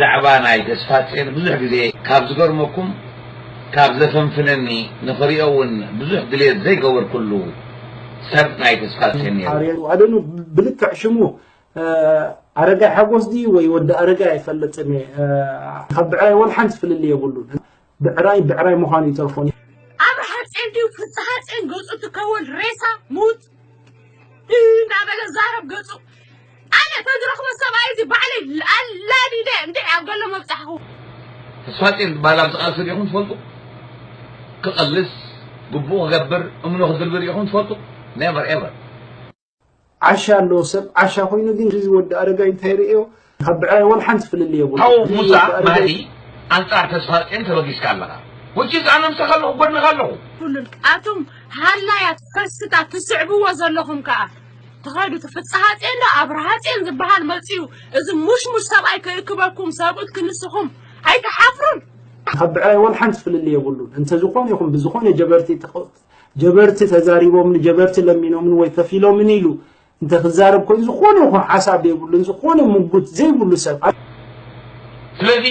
ብዛዕባ ናይ ተስፋጼን ብዙሕ ግዜ ካብ ዝገርመኩም፣ ካብ ዘፈንፍነኒ፣ ንኽሪኦ እውን ብዙሕ ድሌት ዘይገበርኩሉ ሰብ ናይ ተስፋጼን ነይሩ። ኣሬሩ ኣደኑ ብልክዕ ሽሙ ኣረጋይ ሓጎስ ድዩ ወይ ወዲ ኣረጋይ ኣይፈልጥን እየ። ካብ ብዕራይ ወላ ሓንቲ ፍልልይ የብሉን። ብዕራይ ብዕራይ ምዃኑ ይተርፎን። ኣብርሃ ጼን ድዩ ፍስሃ ጼን ገጹ ትከወል ሬሳ ሙት እንዳበለ ዛረብ ገጹ ኣነ ተዝረኽቦ ሰብኣይ እዚ ባዕለይ ኣላዲደ እንድዒ ኣብ ገሎ መብጻሕኹ። ተስፋጼን ዝበሃል ኣብዚ ቃልሲ ርኢኹም ትፈልጡ? ክቐልስ፣ ግቡኡ ክገብር፣ እምኑ ክድልቢ ርኢኹም ትፈልጡ? Never ever። ዓሻ ኣለዎ ሰብ ዓሻ ኮይኑ ግን እዚ ወዲ ኣረጋይ እንታይ ርእዮ ካብ ብዕራይ ወላ ሓንቲ ፍልልይ የብሉ። ሓው ሙሳ ማህዲ ኣንጻር ተስፋጼን ተበጊስካ ኣለኻ። Which is ኣነ ምሳኻ ኣለኹ ጎድንኻ ኣለኹ። ኩሉን ኣቱም ሃላያት ፈስታት ትስዕብዎ ዘለኹም ከኣ ትኸዱ ትፍጽሃጼን ዶ ኣብርሃጼን ዝበሃል መጽዩ እዚ ሙሽሙሽ ሰብኣይ ክእክበኩም ሰብኡት ክንስኹም ኣይትሓፍሩን። ካብ ብዕራይ ወላ ሓንቲ ፍልልይ የብሉን። እንተዝኾነ ይኹን ብዝኾነ ጀበርቲ ጀበርቲ ተዛሪቦምኒ ጀበርቲ ለሚኖምኒ ወይ ከፊሎምኒ ኢሉ እንተ ክዛረብ ኮይኑ ዝኾነ ይኹን ሓሳብ የብሉን ዝኾነ ምጉት ዘይብሉ ሰብ ስለዚ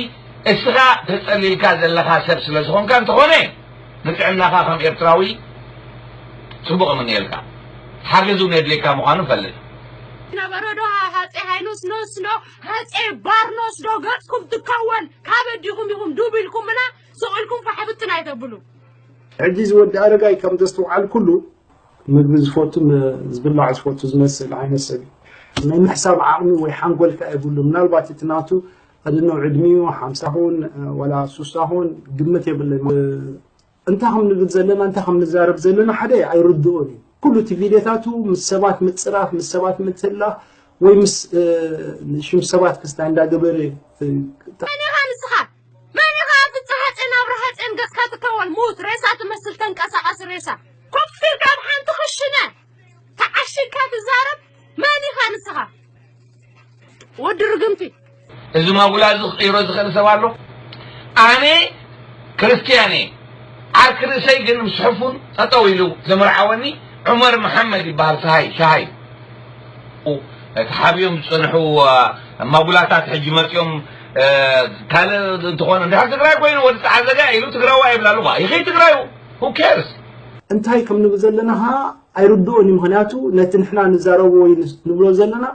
እስኻ ተጸሊልካ ዘለኻ ሰብ ስለ ዝኾንካ እንተኾነ ንጥዕናኻ ከም ኤርትራዊ ጽቡቕ እምነየልካ ሓገዝ እውን የድልየካ ምዃኑ ፈልጥ ነበረ ዶ ሃጼ ሃይኖስ ኖስ ዶ ሃጼ ባርኖስ ዶ ገጽኩም ትከወል ካበዲኹም ኢኹም ዱብ ኢልኩምና ስቕ ኢልኩም ፋሕብትን ኣይተብሉ ሕጂ እዚ ወዲ ኣረጋይ ከም ዘስተውዓልኩሉ ምግቢ ዝፈቱ ዝብላዕ ዝፈቱ ዝመስል ዓይነት ሰብ እዩ ናይ ምሕሳብ ዓቕሚ ወይ ሓንጎል ከ የብሉ ምናልባት እቲ ናቱ ኣድነው ዕድሚኡ ሓምሳ ኹን ዋላ ሱሳ ኹን ግምት የብለይ እንታይ ከም ንብል ዘለና እንታይ ከም ንዛረብ ዘለና ሓደ ኣይርድኦን እዩ ኩሉ እቲ ቪድዮታቱ ምስ ሰባት ምፅራፍ ምስ ሰባት ምትላኽ ወይ ምስ ሽም ሰባት ክስታይ እንዳገበረ ንስኻ መን ኢኻ ፍጽሃ ጼን ኣብርሃ ጼን ገጽካ ትከወል ሙት ሬሳ ትመስል ተንቀሳቐሲ ሬሳ ኮፍ ኢልካ ኣብ ሓንቲ ክሽነ ተዓሺግካ ትዛረብ መን ኢኻ ንስኻ ወዲ ርግምቲ እዚ ማጉላ እዚ ክቕይሮ ዝኽእል ሰብ ኣሎ ኣነ ክርስትያን እየ ዓርኪ ርእሰይ ግን ምስ ሕፉን ጠጠው ኢሉ ዘመርዓወኒ ዑመር መሓመድ ይበሃል ሰሃይ ሸሃይ ተሓቢኦም ዝጸንሑ ማጉላታት ሕጂ መጺኦም ካልእ እንትኾኑ እንድሕር ትግራይ ኮይኑ ወዲ ጸዓዘጋ ኢሉ ትግራዋ ይብላሉ ባ ይኸይ ትግራዩ who cares እንታይ ከም ንብል ዘለና ኸዓ ኣይርድኦን እዩ ምኽንያቱ ነቲ ንሕና ንዛረቦ ወይ ንብሎ ዘለና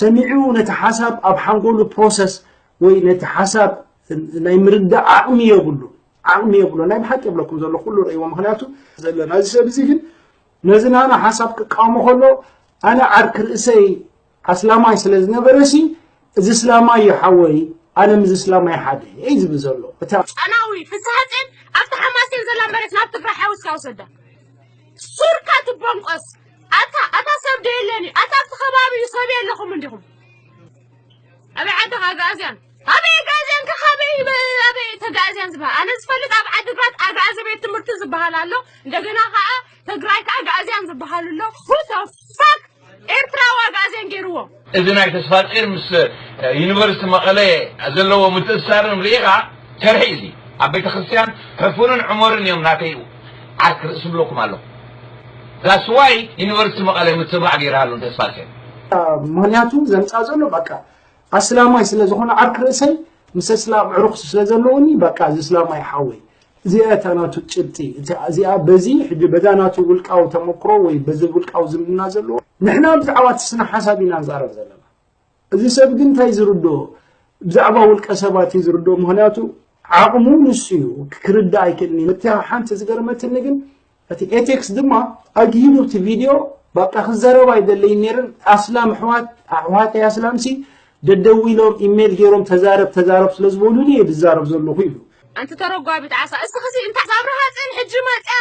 ሰሚዑ ነቲ ሓሳብ ኣብ ሓንጎሉ process ወይ ነቲ ሓሳብ ናይ ምርዳእ ዓቕሚ የብሉ ዓቕሚ የብሉ ናይ ብሓቂ የብለኩም ዘሎ ኩሉ ረእይዎ ምኽንያቱ ዘለና እዚ ሰብ እዚ ግን ነዚ ናና ሓሳብ ክቃወሞ ከሎ ኣነ ዓርኪ ርእሰይ ኣስላማይ ስለ ዝነበረ ሲ እዚ እስላማይ እዩ ሓወይ ኣነ ምስ እስላማይ ሓደ እየ ዝብል ዘሎ እቲ ጨናዊ ፍስሃጼን ኣብቲ ሓማሴን ዘላ መሬት ናብ ትግራይ ሓዊስካ ውሰዳ ሱርካ ትቦንቆስ ኣታ ኣታ ሰብ ዶ የለን እዩ ኣታ ኣብቲ ከባቢ እዩ ሰብ የለኹም እንዲኹም ኣበይ ዓድኻ ኣግኣዝያን ኣበይ ኣግኣዝያን ከ ካበይ ኣበይ ተጋእዝያን ዝበሃል ኣነ ዝፈልጥ ኣብ ዓድግራት ኣግኣዚ ቤት ትምህርቲ ዝበሃል ኣሎ እንደገና ከዓ ትግራይ ከዓ ኣግኣዝያን ዝበሃል ኣሎ who the fuck ኤርትራዊ ኣግኣዝያን ገይርዎ እዚ ናይ ተስፋጼን ምስ ዩኒቨርሲቲ መቐለ ዘለዎ ምትእስሳርን ርኢኻ ሸርሒ እዚ ኣብ ቤተ ክርስትያን ሕፉንን ዕመርን እዮም ናተይ ዓርኪ ርእሲ ብለኩም ኣለኹ that's why ዩኒቨርሲቲ መቐለ ምትብባዕ ገይርሃሉ ተስፋጼን ምኽንያቱ ዘምፃ ዘሎ በቃ ኣስላማይ ስለ ዝኾነ ዓርኪ ርእሰይ ምስ ኣስላም ዕሩኽቲ ስለ ዘለውኒ በቃ እዚ እስላማይ ሓወይ እዚኣ እታ ናቱ ጭብጢ እዚኣ በዚ ሕጂ በዛ ናቱ ውልቃዊ ተመክሮ ወይ በዚ ውልቃዊ ዝምድና ዘለዎ ንሕና ብዛዕባ እቲ ስነ ሓሳብ ኢና ንዛረብ ዘለና እዚ ሰብ ግን እንታይ ዝርድኦ ብዛዕባ ውልቀ ሰባት እዩ ዝርድኦ ምክንያቱ ዓቕሙ ንሱ እዩ ክርዳእ ኣይክእልን እዩ እቲ ሓንቲ ዝገርመትኒ ግን እቲ ኤቴክስ ድማ ኣግሂዱ እቲ ቪድዮ በቃ ክዘረብ ኣይደለይን ነይርን ኣስላም ኣሕዋት ኣሕዋተይ ኣስላምሲ ደደዊሎም ኢሜል ገይሮም ተዛረብ ተዛረብ ስለ ዝበሉኒ እየ ዝዛረብ ዘለኹ ኢሉ። ኣንቲ ተረጓቢ ጣዕሳ እስኺ ሲ እንታይ ኣብርሃ ጽን ሕጂ መጽያ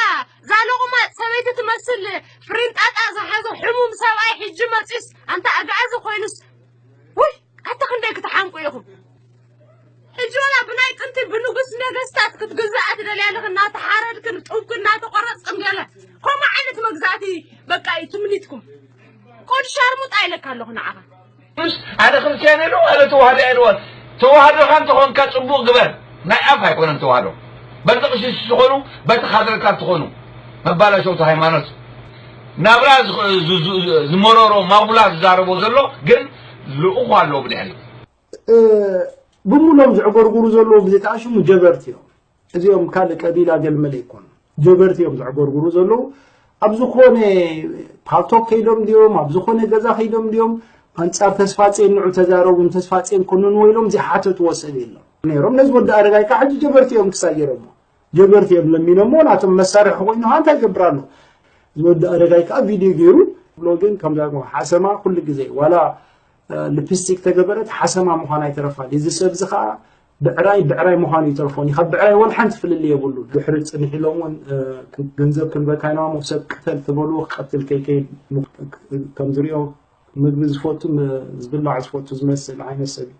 ዛለቑማ ሰበይቲ ትመስል ፍሪንጣጣ ዝሓዞ ሕሙም ሰብኣይ ሕጂ መጽዩስ ኣንታ ኣግኣዚ ኮይኑስ ውይ ኣታ ክንደይ ክትሓምቁ ኢኹም ሕጂ ወላ ብናይ ጥንቲ ብንጉስ ነገስታት ክትግዝኣ ትደልያ ኣለኺ እናተሓረድክን ጡብኪ እናተቆረፅክን ገለ ከምኡ ዓይነት መግዛእቲ በቃ እዩ ትምኒትኩም ቆድ ሻርሙጣ ኢለካ ኣለኹ ንዓኻ ስ ኣነ ክርስትያን የለ ኣነ ተዋህዶ ኣይደዋል ተዋህዶኻ እንተኾንካ ፅቡቕ ግበር ናይ ኣፍ ኣይኮነን ተዋህዶ በቲ ቅሽሽ ዝኾኑ በቲ ካድረታት ዝኾኑ መባላሸውቲ ሃይማኖት ናብራ ዝመረሮ ማጉላ ዝዛረቦ ዘሎ ግን ልኡኹ ኣለዎ ብድሕሪ ብምሎም ዘዕጎርጉሩ ዘለዉ ብዘይተኣሽሙ ጀበርቲ እዮም። እዚኦም ካልእ ቀቢላ ገልመለ ኣይኮኑ። ጀበርቲ እዮም ዘዕጎርጉሩ ዘለዉ። ኣብ ዝኾነ ፓልቶክ ከይዶም ድዮም፣ ኣብ ዝኾነ ገዛ ከይዶም ድዮም፣ ኣንጻር ተስፋጼን ንዑ ተዛረቡ፣ ተስፋጼን ኮንኑ ኢሎም ዝሓተትዎ ሰብ የሎም ነይሮም። ነዚ ወዲ ኣረጋይ ከዓ ሕጂ ጀበርቲ እዮም ክሳብ ገይሮሞ። ጀበርቲ እዮም ለሚኖሞ፣ ናቶም መሳርሒ ኮይኑ ከዓ እንታይ ይገብር ኣሎ? እዚ ወዲ ኣረጋይ ከዓ ቪድዮ ገይሩ ብሎ ግን ከምዛ ሓሰማ ኩሉ ግዜ ዋላ ልፕስቲክ ተገበረት ሓሰማ ምዃን ኣይተረፋ። እዚ ሰብ እዚ ከዓ ብዕራይ ብዕራይ ምዃኑ ይተርፎን እዩ። ካብ ብዕራይ ወላ ሓንቲ ፍልል የብሉ። ድሕሪ ጽንሕ ኢሎም እውን ገንዘብ ክንበካ ኢና እሞ ሰብ ቅተል ትበሉ ክቀትል ከይከይድ ከም ዝሪኦ ምግቢ ዝፈቱ ዝብላዕ ዝፈቱ ዝመስል ዓይነት ሰብ እዩ።